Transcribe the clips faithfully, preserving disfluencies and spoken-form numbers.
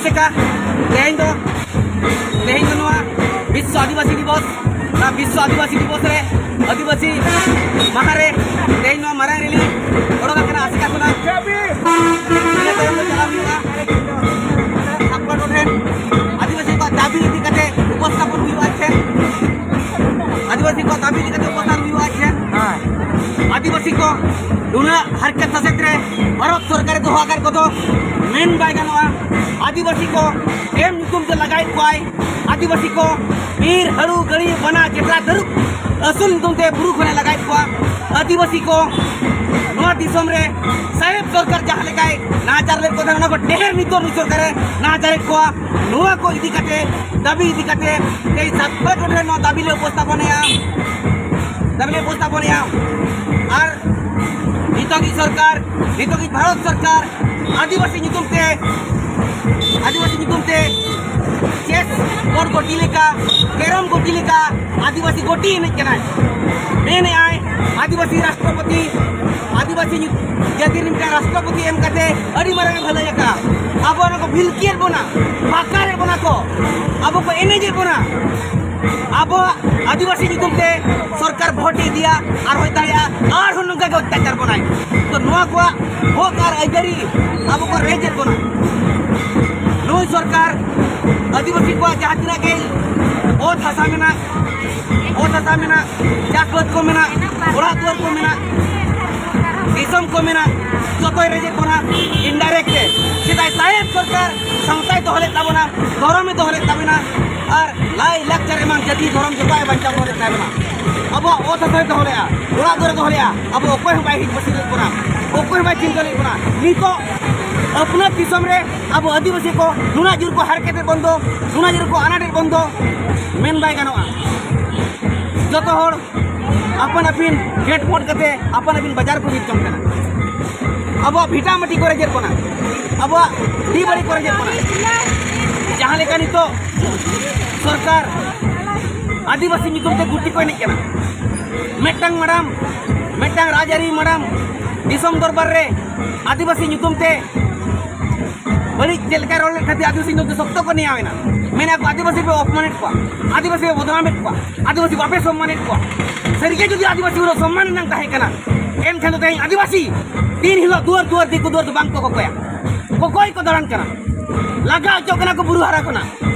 ᱪᱮᱠᱟ ᱛᱮᱦᱮᱧ ᱫᱚ ᱛᱮᱦᱮᱧ ᱫᱚ ᱱᱚᱣᱟ ᱵᱤᱥᱥᱚ ᱟᱹᱫᱤᱵᱟᱹᱥᱤ ᱫᱤᱵᱚᱥ, ᱚᱱᱟ ᱵᱤᱥᱥᱚ ᱟᱹᱫᱤᱵᱟᱹᱥᱤ ᱫᱤᱵᱚᱥ ᱨᱮ ᱟᱹᱫᱤᱵᱟᱹᱥᱤ ᱢᱟᱦᱟ ᱨᱮ ᱛᱮᱦᱮᱧ ᱱᱚᱣᱟ ᱢᱟᱨᱟᱝ ᱨᱮᱞᱤ ᱚᱰᱚᱠ ᱟᱠᱟᱱᱟ ᱟᱥᱮᱠᱟ ᱠᱷᱚᱱᱟᱜ᱾ ᱤᱱᱟᱹ ᱛᱟᱭᱚᱢ ᱫᱚ ᱪᱟᱞᱟᱣ ᱦᱩᱭᱩᱜᱼᱟ ᱥᱟᱵᱠᱚ ᱴᱚᱴᱷᱮᱱ ᱟᱹᱫᱤᱵᱟᱹᱥᱤ ᱠᱚᱣᱟᱜ ᱫᱟᱹᱵᱤ ᱤᱫᱤ ᱠᱟᱛᱮ ᱩᱯᱚᱥᱛᱷᱟᱯᱚᱱ ᱦᱩᱭᱩᱜᱼᱟ᱾ ᱟᱡ ᱴᱷᱮᱱ ᱟᱹᱫᱤᱵᱟᱹᱥᱤ ᱠᱚᱣᱟᱜ ᱫᱟᱹᱵᱤ ᱤᱫᱤ ᱠᱟᱛᱮ ᱩᱯᱚᱥᱛᱷᱟᱯᱚᱱ ᱦᱩᱭᱩᱜᱼᱟ᱾ ᱟᱡ ᱴᱷᱮᱱ ᱟᱹᱫᱤᱵᱟᱹᱥᱤ ᱠᱚ ᱱᱩᱱᱟᱹᱜ ᱦᱟᱨᱠᱮᱛ ᱥᱟᱥᱮᱛ ᱨᱮ ᱵᱷᱟᱨᱚᱛ ᱥᱚᱨᱠᱟᱨᱮ ᱫᱚᱦᱚ ᱟᱠᱟᱫ ᱠᱚᱫᱚ ᱢᱮᱱ ᱵᱟᱭ ᱜᱟᱱᱚᱜᱼᱟ᱾ ᱟᱹᱫᱤᱵᱟᱹᱥᱤ ᱠᱚ ᱮᱢ ᱧᱩᱛᱩᱢ ᱛᱮ ᱞᱟᱜᱟᱭᱮᱫ ᱠᱚᱣᱟᱭ᱾ ᱟᱹᱫᱤᱵᱟᱹᱥᱤ ᱠᱚ ᱵᱤᱨ, ᱦᱟᱹᱲᱩ, ᱜᱟᱹᱲᱤ, ᱵᱟᱱᱟ, ᱪᱮᱴᱨᱟ, ᱛᱟᱹᱨᱩᱵ ᱟᱹᱥᱩᱞ ᱧᱩᱛᱩᱢ ᱛᱮ ᱵᱩᱨᱩ ᱠᱷᱚᱱᱮ ᱞᱟᱜᱟᱭᱮᱫ ᱠᱚᱣᱟ᱾ ᱟᱹᱫᱤᱵᱟᱹᱥᱤ ᱠᱚ ᱱᱚᱣᱟ ᱫᱤᱥᱚᱢ ᱨᱮ ᱥᱟᱦᱮᱵ ᱥᱚᱨᱠᱟᱨ ᱡᱟᱦᱟᱸ ᱞᱮᱠᱟᱭ ᱱᱟᱦᱟᱪᱟᱨ ᱞᱮᱫ ᱠᱚ ᱛᱟᱦᱮᱸ, ᱚᱱᱟ ᱠᱚ ᱰᱷᱮᱨ ᱱᱤᱛᱚᱜ ᱱᱩᱭ ᱥᱚᱨᱠᱟᱨᱮ ᱱᱟᱦᱟᱪᱟᱨᱮᱫ ᱠᱚᱣᱟ᱾ ᱱᱚᱣᱟ ᱠᱚ ᱤᱫᱤ ᱠᱟᱛᱮ, ᱫᱟᱹᱵᱤ ᱤᱫᱤ ᱠᱟᱛᱮ ᱛᱮᱦᱮᱧ ᱥᱟᱛ ᱯᱟᱸᱪ ᱴᱚᱴᱷᱟ ᱨᱮ ᱱᱚᱣᱟ ᱫᱟᱹᱵᱤ ᱞᱮ ᱩᱯᱚᱥᱛᱷᱟᱯᱚᱱᱮᱜᱼᱟ, ᱫᱟᱹᱵᱤ ᱞᱮ ᱩᱯᱚᱥᱛᱷᱟᱯᱚᱱᱮᱜᱼᱟ᱾ ᱟᱨ ᱱᱤᱛᱚᱜᱤᱡ ᱥᱚᱨᱠᱟᱨ, ᱱᱤᱛᱚᱜᱤᱡ ᱵᱷᱟᱨᱚᱛ ᱥᱚᱨᱠᱟᱨ ᱟᱹᱫᱤᱵᱟᱹᱥᱤ ᱧᱩᱛᱩᱢ ᱛᱮ, ᱟᱹᱫᱤᱵᱟᱹᱥᱤ ᱧᱩᱛᱩᱢ ᱛᱮ ᱪᱮᱥ ᱵᱳᱨᱰ ᱜᱚᱴᱤ ᱞᱮᱠᱟ, ᱠᱮᱨᱚᱢ ᱜᱚᱴᱤ ᱞᱮᱠᱟ ᱟᱹᱫᱤᱵᱟᱹᱥᱤ ᱜᱚᱴᱤ ᱮᱱᱮᱡ ᱠᱟᱱᱟᱭ᱾ ᱢᱮᱱᱮᱫᱼᱟᱭ ᱟᱹᱫᱤᱵᱟᱹᱥᱤ ᱨᱟᱥᱴᱨᱚᱯᱚᱛᱤ, ᱟᱹᱫᱤᱵᱟᱹᱥᱤ ᱧᱩ-, ᱡᱟᱹᱛᱤ ᱨᱤᱱ ᱢᱤᱫᱴᱟᱝ ᱨᱟᱥᱴᱨᱚᱯᱚᱛᱤ ᱮᱢ ᱠᱟᱛᱮ ᱟᱹᱰᱤ ᱢᱟᱨᱟᱝ ᱮ ᱵᱷᱟᱹᱞᱟᱹᱭ ᱟᱠᱟᱫᱼᱟ᱾ ᱟᱵᱚ ᱱᱩᱠᱩ ᱵᱷᱤᱞᱠᱤᱭᱮᱫ ᱵᱚᱱᱟ, ᱵᱷᱟᱠᱟᱨᱮᱫ ᱵᱚᱱᱟ ᱠᱚ, ᱟᱵᱚ ᱠᱚ ᱮᱱᱮᱡᱮᱫ ᱵᱚᱱᱟ᱾ ᱟᱵᱚᱣᱟᱜ ᱟᱹᱫᱤᱵᱟᱹᱥᱤ ᱧᱩᱛᱩᱢ ᱛᱮ ᱥᱚᱨᱠᱟᱨ ᱵᱷᱳᱴ ᱮ ᱤᱫᱤᱭᱟ ᱟᱨ ᱦᱩᱭ ᱫᱟᱲᱮᱭᱟᱜᱼᱟ ᱟᱨᱦᱚᱸ ᱱᱚᱝᱠᱟ ᱜᱮ ᱚᱛᱛᱟᱪᱟᱨ ᱵᱚᱱᱟᱭ᱾ ᱛᱚ ᱱᱚᱣᱟ ᱠᱚᱣᱟᱜ ᱦᱚᱠ ᱟᱨ ᱟᱹᱭᱫᱟᱹᱨᱤ ᱟᱵᱚ ᱠᱚ ᱨᱮᱡᱮᱫ ᱵᱚᱱᱟ᱾ ᱱᱩᱭ ᱥᱚᱨᱠᱟᱨ ᱟᱹᱫᱤᱵᱟᱹᱥᱤ ᱠᱚᱣᱟᱜ ᱡᱟᱦᱟᱸ ᱛᱤᱱᱟᱹᱜ ᱜᱮ ᱚᱛ ᱦᱟᱥᱟ ᱢᱮᱱᱟᱜ, ᱚᱛ ᱦᱟᱥᱟ ᱢᱮᱱᱟᱜ, ᱪᱟᱥ ᱵᱟᱹᱫᱽ ᱠᱚ ᱢᱮᱱᱟᱜ, ᱚᱲᱟᱜ ᱫᱩᱣᱟᱹᱨ ᱠᱚ ᱢᱮᱱᱟᱜ, ᱫᱤᱥᱚᱢ ᱠᱚ ᱢᱮᱱᱟᱜ, ᱡᱚᱛᱚᱭ ᱨᱮᱡᱮᱫ ᱵᱚᱱᱟ indirect ᱛᱮ᱾ ᱥᱮᱫᱟᱭ ᱥᱟᱦᱮᱵ ᱥᱚᱨᱠᱟᱨ ᱥᱟᱶᱛᱟᱭ ᱫᱚᱦᱚ ᱞᱮᱫ ᱛᱟᱵᱚᱱᱟ, ᱫᱷᱚᱨᱚᱢᱮ ᱫᱚᱦᱚ ᱞᱮᱫ ᱛᱟᱵᱚᱱᱟ, ᱟᱨ ᱞᱟᱭ ᱞᱟᱠᱪᱟᱨ ᱮᱢᱟᱱ ᱡᱟᱹᱛᱤ ᱫᱷᱚᱨᱚᱢ ᱡᱚᱛᱚᱣᱟᱜ ᱮ ᱵᱟᱧᱪᱟᱣ ᱫᱚᱦᱚ ᱞᱮᱫ ᱛᱟᱵᱚᱱᱟ᱾ ᱟᱵᱚᱣᱟᱜ ᱚᱛ ᱦᱟᱥᱟᱭ ᱫᱚᱦᱚ ᱞᱮᱫᱼᱟ, ᱚᱲᱟᱜ ᱫᱩᱣᱟᱹᱨᱮ ᱫᱚᱦᱚ ᱞᱮᱫᱼᱟ, ᱟᱵᱚ ᱚᱠᱚᱭ ᱦᱚᱸ ᱵᱟᱭ ᱦᱤᱡᱩᱜ ᱯᱟᱹᱥᱤᱨ ᱞᱮᱫ ᱵᱚᱱᱟ, ᱚᱠᱚᱭ ᱦᱚᱸ ᱵᱟᱭ ᱪᱤᱱᱛᱟᱹ ᱞᱮᱫ ᱵᱚᱱᱟ᱾ ᱱᱤᱛᱚᱜ ᱟᱹᱯᱱᱟᱹᱛ ᱫᱤᱥᱚᱢ ᱨᱮ ᱟᱵᱚ ᱟᱹᱫᱤᱵᱟᱹᱥᱤ ᱠᱚ ᱱᱩᱱᱟᱹᱜ ᱡᱳᱨ ᱠᱚ ᱦᱟᱨᱠᱮᱛᱮᱫ ᱵᱚᱱ ᱫᱚ, ᱱᱩᱱᱟᱹᱜ ᱡᱳᱨ ᱠᱚ ᱟᱱᱟᱴᱮᱫ ᱵᱚᱱ ᱫᱚ, ᱢᱮᱱ ᱵᱟᱭ ᱜᱟᱱᱚᱜᱼᱟ᱾ ᱡᱚᱛᱚ ᱦᱚᱲ ᱟᱯᱟᱱ ᱟᱹᱯᱤᱱ ᱜᱮᱴ ᱢᱳᱴ ᱠᱟᱛᱮ ᱟᱯᱟᱱ ᱟᱹᱯᱤᱱ ᱵᱟᱡᱟᱨ ᱠᱚ ᱧᱤᱨ ᱡᱚᱝ ᱠᱟᱱᱟ᱾ ᱟᱵᱚᱣᱟᱜ ᱵᱷᱤᱴᱟ ᱢᱟᱹᱴᱤ ᱠᱚ ᱨᱮᱡᱮᱫ ᱵᱚᱱᱟ, ᱟᱵᱚᱣᱟᱜ ᱰᱤ ᱵᱟᱹᱲᱤ ᱠᱚ ᱨᱮᱡᱮᱫ ᱵᱚᱱᱟ᱾ ᱡᱟᱦᱟᱸ ᱞᱮᱠᱟ ᱱᱤᱛᱚᱜ ᱥᱚᱨᱠᱟᱨ ᱟᱹᱫᱤᱵᱟᱹᱥᱤ ᱧᱩᱛᱩᱢ ᱛᱮ ᱜᱩᱴᱤ ᱠᱚ ᱮᱱᱮᱡ ᱠᱟᱱᱟ, ᱢᱤᱫᱴᱟᱝ ᱢᱟᱰᱟᱢ, ᱢᱤᱫᱴᱟᱝ ᱨᱟᱡᱽᱟᱹᱨᱤ ᱢᱟᱰᱟᱢ ᱫᱤᱥᱚᱢ ᱫᱚᱨᱵᱟᱨ ᱨᱮ ᱟᱹᱫᱤᱵᱟᱹᱥᱤ ᱧᱩᱛᱩᱢ ᱛᱮ ᱵᱟᱹᱲᱤᱡ ᱪᱮᱫ ᱞᱮᱠᱟᱭ ᱨᱚᱲ ᱞᱮᱫ ᱠᱷᱟᱹᱛᱤᱨ ᱟᱹᱫᱤᱵᱟᱹᱥᱤ ᱱᱚᱛᱮ ᱥᱚᱠᱛᱚ ᱠᱚ ᱱᱮᱭᱟᱣ ᱮᱱᱟ᱾ ᱢᱮᱱᱟ ᱠᱚ, "ᱟᱹᱫᱤᱵᱟᱹᱥᱤ ᱯᱮ ᱚᱯᱚᱢᱟᱱᱮᱫ ᱠᱚᱣᱟ, ᱟᱹᱫᱤᱵᱟᱹᱥᱤ ᱯᱮ ᱵᱚᱫᱱᱟᱢᱮᱫ ᱠᱚᱣᱟ, ᱟᱹᱫᱤᱵᱟᱹᱥᱤ ᱵᱟᱯᱮ ᱥᱚᱢᱢᱟᱱᱮᱫ ᱠᱚᱣᱟ᱾" ᱥᱟᱹᱨᱤᱜᱮ ᱡᱩᱫᱤ ᱟᱹᱫᱤᱵᱟᱹᱥᱤ ᱦᱩᱱᱟᱹᱝ ᱥᱚᱢᱢᱟᱱ ᱨᱮᱱᱟᱜ ᱛᱟᱦᱮᱸ ᱠᱟᱱᱟ, ᱮᱱᱠᱷᱟᱱ ᱫᱚ ᱛᱮᱦᱮᱧ ᱟᱹᱫᱤᱵᱟᱹᱥᱤ ᱫᱤᱱ ᱦᱤᱞᱳᱜ ᱫᱩᱣᱟᱹᱨ ᱫᱩᱣᱟᱹᱨ ᱫᱤᱠᱩ ᱫᱩᱣᱟᱹᱨ ᱫᱚ ᱵᱟᱝ ᱠᱚ ᱠᱚᱠᱚᱭᱟ᱾ ᱠᱚᱠᱚᱭ ᱠᱚ ᱫᱟᱬᱟᱱ ᱠᱟᱱᱟ, ᱞᱟᱜᱟ ᱦᱚᱪᱚᱜ ᱠᱟᱱᱟ ᱠᱚ ᱵᱩᱨᱩ ᱦᱟᱨᱟ ᱠᱷᱚᱱᱟᱜ,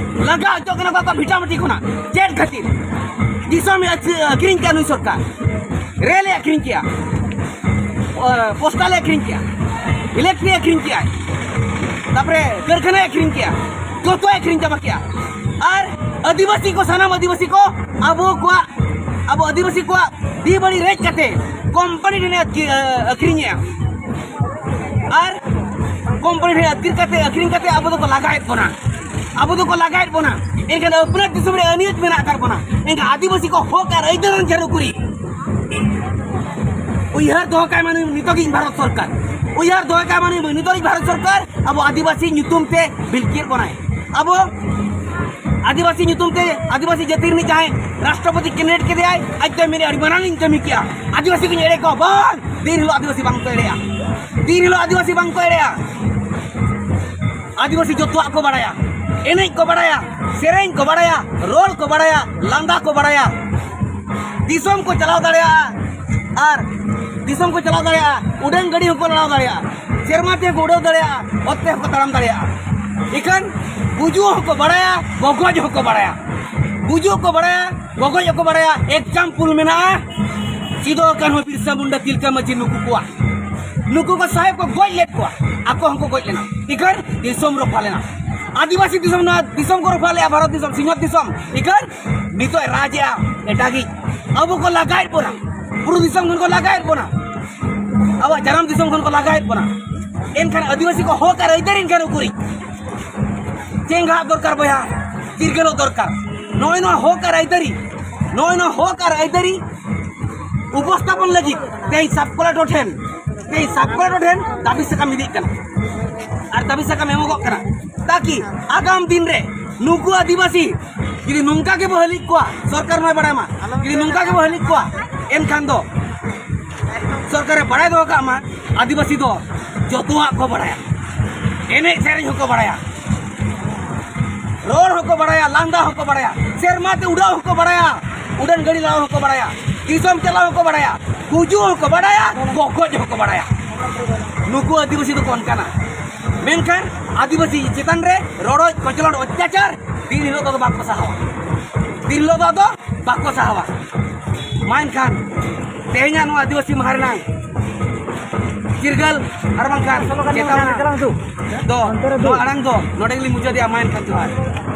ᱞᱟᱜᱟ ᱦᱚᱪᱚᱜ ᱠᱟᱱᱟ ᱠᱚ ᱟᱠᱚᱣᱟᱜ ᱵᱷᱤᱴᱟᱢᱟᱴᱤ ᱠᱷᱚᱱᱟᱜ᱾ ᱪᱮᱫ ᱠᱷᱟᱹᱛᱤᱨ? ᱫᱤᱥᱚᱢ ᱮ ᱟᱹᱠᱷᱨᱤ-, ᱟᱹᱠᱷᱨᱤᱧ ᱠᱮᱜᱼᱟ ᱱᱩᱭ ᱥᱚᱨᱠᱟᱨ, ᱨᱮᱞ ᱮ ᱟᱹᱠᱷᱨᱤᱧ ᱠᱮᱜᱼᱟ, ᱚ, ᱯᱳᱥᱴᱟᱞ ᱮ ᱟᱹᱠᱷᱨᱤᱧ ᱠᱮᱜᱼᱟ, ᱤᱞᱮᱠᱴᱨᱤ ᱟᱹᱠᱷᱨᱤᱧ ᱠᱮᱜᱼᱟᱭ, ᱛᱟᱯᱚᱨᱮ ᱠᱟᱹᱨᱠᱷᱟᱱᱟᱭ ᱟᱹᱠᱷᱨᱤᱧ ᱠᱮᱜᱼᱟ, ᱡᱚᱛᱚᱭ ᱟᱹᱠᱷᱨᱤᱧ ᱪᱟᱵᱟ ᱠᱮᱜᱼᱟ᱾ ᱟᱨ ᱟᱹᱫᱤᱵᱟᱹᱥᱤ ᱠᱚ, ᱥᱟᱱᱟᱢ ᱟᱹᱫᱤᱵᱟᱹᱥᱤ ᱠᱚ ᱟᱵᱚ ᱠᱚᱣᱟᱜ, ᱟᱵᱚ ᱟᱹᱫᱤᱵᱟᱹᱥᱤ ᱠᱚᱣᱟᱜ ᱫᱤ ᱵᱟᱹᱲᱤ ᱨᱮᱡ ᱠᱟᱛᱮ ᱠᱳᱢᱯᱟᱱᱤ ᱴᱷᱮᱱᱮ ᱟᱹᱛᱠᱤ-, ᱟᱹ-, ᱟᱹᱠᱷᱨᱤᱧᱮᱜᱼᱟ᱾ ᱟᱨ ᱠᱳᱢᱯᱟᱱᱤ ᱴᱷᱮᱱ ᱟᱹᱛᱠᱤᱨ ᱠᱟᱛᱮ, ᱟᱹᱠᱷᱨᱤᱧ ᱠᱟᱛᱮ ᱟᱵᱚ ᱫᱚᱠᱚ ᱞᱟᱜᱟᱭᱮᱫ ᱵᱚᱱᱟ, ᱟᱵᱚ ᱫᱚᱠᱚ ᱞᱟᱜᱟᱭᱮᱫ ᱵᱚᱱᱟ᱾ ᱮᱱᱠᱷᱟᱱ ᱟᱹᱯᱱᱟᱹᱛ ᱫᱤᱥᱚᱢ ᱨᱮ ᱟᱹᱱᱤᱭᱟᱹᱛ ᱢᱮᱱᱟᱜ ᱟᱠᱟᱫ ᱵᱚᱱᱟ᱾ ᱮᱱᱠᱷᱟᱱ ᱟᱹᱫᱤᱵᱟᱹᱥᱤ ᱠᱚ ᱦᱚᱠ ᱟᱨ ᱟᱹᱭᱫᱟᱹᱨ ᱨᱮᱱ ᱡᱟᱹᱨᱩ ᱠᱩᱨᱤ ᱩᱭᱦᱟᱹᱨ ᱫᱚᱦᱚ ᱠᱟᱭ ᱢᱟ ᱱᱩᱭ ᱱᱤᱛᱚᱜᱤᱡ ᱵᱷᱟᱨᱚᱛ ᱥᱚᱨᱠᱟᱨ, ᱩᱭᱦᱟᱹᱨ ᱫᱚᱦᱚ ᱠᱟᱭ ᱢᱟ ᱱᱩᱭ ᱱᱤᱛᱚᱜᱤᱡ ᱵᱷᱟᱨᱚᱛ ᱥᱚᱨᱠᱟᱨ᱾ ᱟᱵᱚ ᱟᱹᱫᱤᱵᱟᱹᱥᱤ ᱧᱩᱛᱩᱢ ᱛᱮ ᱵᱤᱞᱠᱤᱭᱮᱫ ᱵᱚᱱᱟᱭ᱾ ᱟᱵᱚ ᱟᱹᱫᱤᱵᱟᱹᱥᱤ ᱧᱩᱛᱩᱢ ᱛᱮ ᱟᱹᱫᱤᱵᱟᱹᱥᱤ ᱡᱟᱹᱛᱤ ᱨᱤᱱᱤᱡ ᱡᱟᱦᱟᱸᱭ ᱨᱟᱥᱴᱨᱚᱯᱚᱛᱤ ᱠᱮᱱᱰᱤᱰᱮᱴ ᱠᱮᱫᱮᱭᱟᱭ, ᱟᱡ ᱫᱚᱭ ᱢᱮᱱᱮᱫ, "ᱟᱹᱰᱤ ᱢᱟᱨᱟᱝ ᱤᱧ ᱠᱟᱹᱢᱤ ᱠᱮᱜᱼᱟ, ᱟᱹᱫᱤᱵᱟᱹᱥᱤ ᱠᱚᱧ ᱮᱲᱮ ᱠᱚᱣᱟ ᱵᱟᱝ, ᱫᱤᱱ ᱦᱤᱞᱳᱜ ᱟᱹᱫᱤᱵᱟᱹᱥᱤ ᱵᱟᱝ ᱠᱚ ᱮᱲᱮᱜᱼᱟ, ᱫᱤᱱ ᱦᱤᱞᱳᱜ ᱟᱹᱫᱤᱵᱟᱹᱥᱤ ᱵᱟᱝ ᱠᱚ ᱮᱲᱮᱜᱼᱟ᱾" ᱟᱹᱫᱤᱵᱟᱹᱥᱤ ᱡᱚᱛᱚᱣᱟᱜ ᱠᱚ ᱵᱟᱲᱟᱭᱟ, ᱮᱱᱮᱡ ᱠᱚ ᱵᱟᱲᱟᱭᱟ, ᱥᱮᱨᱮᱧ ᱠᱚ ᱵᱟᱲᱟᱭᱟ, ᱨᱚᱲ ᱠᱚ ᱵᱟᱲᱟᱭᱟ, ᱞᱟᱸᱫᱟ ᱠᱚ ᱵᱟᱲᱟᱭᱟ, ᱫᱤᱥᱚᱢ ᱠᱚ ᱪᱟᱞᱟᱣ ᱫᱟᱲᱮᱭᱟᱜᱼᱟ, ᱟᱨ ᱫᱤᱥᱚᱢ ᱠᱚ ᱪᱟᱞᱟᱣ ᱫᱟᱲᱮᱭᱟᱜᱼᱟ, ᱩᱰᱟᱹᱱ ᱜᱟᱹᱰᱤ ᱦᱚᱸᱠᱚ ᱞᱟᱲᱟᱣ ᱫᱟᱲᱮᱭᱟᱜᱼᱟ, ᱥᱮᱨᱢᱟ ᱛᱮᱦᱚᱸ ᱠᱚ ᱩᱰᱟᱹᱣ ᱫᱟᱲᱮᱭᱟᱜᱼᱟ, ᱚᱛ ᱛᱮᱦᱚᱸ ᱠᱚ ᱛᱟᱲᱟᱢ ᱫᱟᱲᱮᱭᱟᱜᱼᱟ᱾ ᱤᱠᱷᱟᱹᱱ ᱜᱩᱡᱩᱜ ᱦᱚᱸᱠᱚ ᱵᱟᱲᱟᱭᱟ, ᱜᱚᱜᱚᱡ ᱦᱚᱸᱠᱚ ᱵᱟᱲᱟᱭᱟ, ᱜᱩᱡᱩᱜ ᱠᱚ ᱵᱟᱲᱟᱭᱟ, ᱜᱚᱜᱚᱡ ᱦᱚᱸᱠᱚ ᱵᱟᱲᱟᱭᱟ᱾ ᱮᱠᱡᱟᱢᱯᱚᱞ ᱢᱮᱱᱟᱜᱼᱟ, ᱥᱤᱫᱩ ᱠᱟᱹᱱᱦᱩ, ᱵᱤᱨᱥᱟ ᱢᱩᱱᱰᱟ, ᱛᱤᱞᱠᱟᱹ ᱢᱟᱹᱡᱷᱤ, ᱱᱩᱠᱩ ᱠᱚᱣᱟᱜ, ᱱᱩᱠᱩ ᱠᱚ ᱥᱟᱦᱮᱵ ᱠᱚ ᱜᱚᱡ ᱞᱮᱫ ᱠᱚᱣᱟ, ᱟᱠᱚ ᱦᱚᱸᱠᱚ ᱜᱚᱡ ᱞᱮᱱᱟ᱾ ᱤᱠᱷᱟᱹᱱ ᱫᱤᱥᱚᱢ ᱨᱚᱯᱷᱟ ᱞᱮᱱᱟ, ᱟᱹᱫᱤᱵᱟᱹᱥᱤ ᱫᱤᱥᱚᱢ, ᱱᱚᱣᱟ ᱫᱤᱥᱚᱢ ᱠᱚ ᱨᱚᱯᱷᱟ ᱞᱮᱫᱼᱟ, ᱵᱷᱟᱨᱚᱛ ᱫᱤᱥᱚᱢ, ᱥᱤᱧᱚᱛ ᱫᱤᱥᱚᱢ᱾ ᱤᱠᱷᱟᱹᱱ ᱱᱤᱛᱚᱜ ᱮ ᱨᱟᱡᱽ ᱮᱜᱼᱟ ᱮᱴᱟᱜᱤᱡ᱾ ᱟᱵᱚ ᱠᱚ ᱞᱟᱜᱟᱭᱮᱫ ᱵᱚᱱᱟ, ᱵᱩᱨᱩ ᱫᱤᱥᱚᱢ ᱠᱷᱚᱱ ᱠᱚ ᱞᱟᱜᱟᱭᱮᱫ ᱵᱚᱱᱟ, ᱟᱵᱚᱣᱟᱜ ᱡᱟᱱᱟᱢ ᱫᱤᱥᱚᱢ ᱠᱷᱚᱱ ᱠᱚ ᱞᱟᱜᱟᱭᱮᱫ ᱵᱚᱱᱟ᱾ ᱮᱱᱠᱷᱟᱱ ᱟᱹᱫᱤᱵᱟᱹᱥᱤ ᱠᱚ ᱦᱚᱠ ᱟᱨ ᱟᱹᱭᱫᱟᱹᱨᱤ ᱮᱱᱠᱷᱟᱱ ᱩᱠᱩᱨᱤᱡ? ᱪᱮᱸᱜᱷᱟᱜ ᱫᱚᱨᱠᱟᱨ ᱵᱚᱭᱦᱟ, ᱪᱤᱨᱜᱟᱹᱞᱚᱜ ᱫᱚᱨᱠᱟᱨ᱾ ᱱᱚᱜᱼᱚᱭ ᱱᱚᱣᱟ ᱦᱚᱠ ᱟᱨ ᱟᱹᱭᱫᱟᱹᱨᱤ, ᱱᱚᱜᱼᱚᱭ ᱱᱚᱣᱟ ᱦᱚᱠ ᱟᱨ ᱟᱹᱭᱫᱟᱹᱨᱤ ᱩᱯᱚᱥᱛᱷᱟᱯᱚᱱ ᱞᱟᱹᱜᱤᱫ ᱛᱮᱦᱮᱧ ᱥᱟᱵ ᱠᱚᱞᱮᱠᱴᱚᱨ ᱴᱷᱮᱱ, ᱛᱮᱦᱮᱧ ᱥᱟᱵ ᱠᱚᱞᱮᱠᱴᱚᱨ ᱴᱷᱮᱱ ᱫᱟᱹᱵᱤ ᱥᱟᱠᱟᱢ ᱤᱫᱤᱜ ᱠᱟᱱᱟ ᱟᱨ ᱫᱟᱹᱵᱤ ᱥᱟᱠᱟᱢ ᱮᱢᱚᱜᱚᱜ ᱠᱟᱱᱟ, ᱛᱟᱠᱤ ᱟᱜᱟᱢ ᱫᱤᱱ ᱨᱮ ᱱᱩᱠᱩ ᱟᱹᱫᱤᱵᱟᱹᱥᱤ ᱡᱩᱫᱤ ᱱᱚᱝᱠᱟ ᱜᱮᱵᱚ ᱦᱟᱹᱞᱤᱡ ᱠᱚᱣᱟ, ᱥᱚᱨᱠᱟᱨ ᱢᱟᱭ ᱵᱟᱲᱟᱭ ᱢᱟ, ᱡᱩᱫᱤ ᱱᱚᱝᱠᱟ ᱜᱮᱵᱚ ᱦᱟᱹᱞᱤᱡ ᱠᱚᱣᱟ, ᱮᱱᱠᱷᱟᱱ ᱫᱚ ᱥᱚᱨᱠᱟᱨᱮ ᱵᱟᱲᱟᱭ ᱫᱚᱦᱚ ᱠᱟᱜ ᱢᱟ, ᱟᱹᱫᱤᱵᱟᱹᱥᱤ ᱫᱚ ᱡᱚᱛᱚᱣᱟᱜ ᱠᱚ ᱵᱟᱲᱟᱭᱟ᱾ ᱮᱱᱮᱡ ᱥᱮᱨᱮᱧ ᱦᱚᱸᱠᱚ ᱵᱟᱲᱟᱭᱟ, ᱨᱚᱲ ᱦᱚᱸᱠᱚ ᱵᱟᱲᱟᱭᱟ, ᱞᱟᱸᱫᱟ ᱦᱚᱸᱠᱚ ᱵᱟᱲᱟᱭᱟ, ᱥᱮᱨᱢᱟ ᱛᱮ ᱩᱰᱟᱹᱣ ᱦᱚᱸᱠᱚ ᱵᱟᱲᱟᱭᱟ, ᱩᱰᱟᱹᱱ ᱜᱟᱹᱰᱤ ᱞᱟᱲᱟᱣ ᱦᱚᱸᱠᱚ ᱵᱟᱲᱟᱭᱟ, ᱫᱤᱥᱚᱢ ᱪᱟᱞᱟᱣ ᱦᱚᱸᱠᱚ ᱵᱟᱲᱟᱭᱟ, ᱜᱩᱡᱩᱜ ᱦᱚᱸᱠᱚ ᱵᱟᱲᱟᱭᱟ, ᱜᱚᱜᱚᱡ ᱦᱚᱸᱠᱚ ᱵᱟᱲᱟᱭᱟ᱾ ᱱᱩᱠᱩ ᱟᱹᱫᱤᱵᱟᱹᱥᱤ ᱫᱚᱠᱚ ᱚᱱᱠᱟᱱᱟ᱾ ᱢᱮᱱᱠᱷᱟᱱ ᱟᱹᱫᱤᱵᱟᱹᱥᱤ ᱪᱮᱛᱟᱱ ᱨᱮ ᱨᱚᱰᱚᱡ ᱠᱚᱪᱞᱚᱱ ᱚᱛᱛᱟᱪᱟᱨ ᱫᱤᱱ ᱦᱤᱞᱳᱜ ᱫᱚ ᱵᱟᱠᱚ ᱥᱟᱦᱟᱣᱟ, ᱫᱤᱱ ᱦᱤᱞᱳᱜ ᱫᱚ ᱟᱫᱚ ᱵᱟᱠᱚ ᱥᱟᱦᱟᱣᱟ᱾ ᱢᱟ ᱮᱱᱠᱷᱟᱱ ᱛᱮᱦᱮᱧᱟᱜ ᱱᱚᱣᱟ ᱟᱹᱫᱤᱵᱟᱹᱥᱤ ᱢᱟᱦᱟ ᱨᱮᱱᱟᱝ ᱪᱤᱨᱜᱟᱹᱞ ᱟᱨ ᱵᱟᱝᱠᱷᱟᱱ ᱪᱮᱛᱟᱣᱱᱟ ᱫᱚ, ᱱᱚᱣᱟ ᱟᱲᱟᱝ ᱫᱚ ᱱᱚᱰᱮ ᱜᱮᱞᱤᱧ ᱢᱩᱪᱟᱹᱫᱮᱜᱼᱟ᱾ ᱢᱟ ᱮᱱᱠᱷᱟᱱ ᱡᱚᱦᱟᱨ᱾